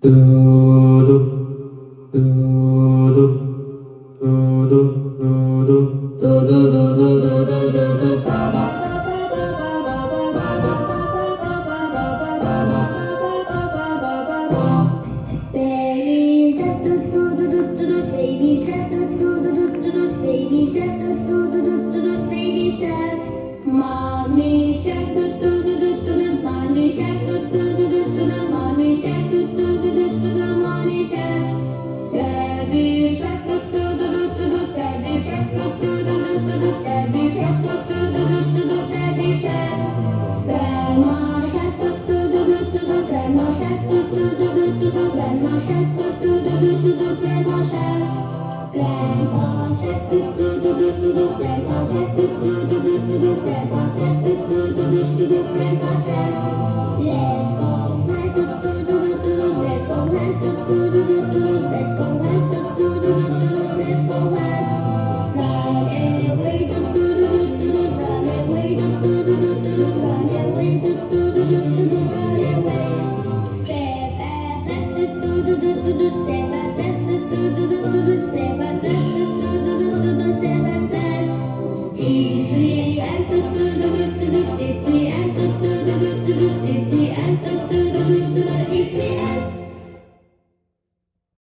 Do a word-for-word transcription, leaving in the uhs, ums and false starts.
Tudu, tudu, tudu, tudu. Baby shark, do do do do do do. Baby shark, do do do do do do. Baby shark, do do do do do. Baby shark. Mommy shark, do do do do do do. Mommy shark, do do do do do do. Mommy shark, do do do do do do. Mommy shark. Daddy shark, do do do do do do. Daddy shark, do do do do do do. Daddy shark, do do do do do do. Daddy shark. Grandma shark, do do do do do do. Grandma shark, do do do do do do. Grandma shark, do do do do do do. Grandma shark. Grandpa shark, do do do do do do. Grandpa shark, do do do do do do. Grandpa shark, do do do do do do. Grandpa shark. Let's go ride, do do do do do do. Let's go ride, do do do do do do. Let's go ride, do do do do do do. Let's go ride. Run away, do do do do do do. Run away, do do do do do do. Run away, do do do do do do. Run away. Save at last, do do do do do do. Save at last, do do do do do do. Save at last, do do do do do do. Save at last. It's the end, do do do do do do. It's the end.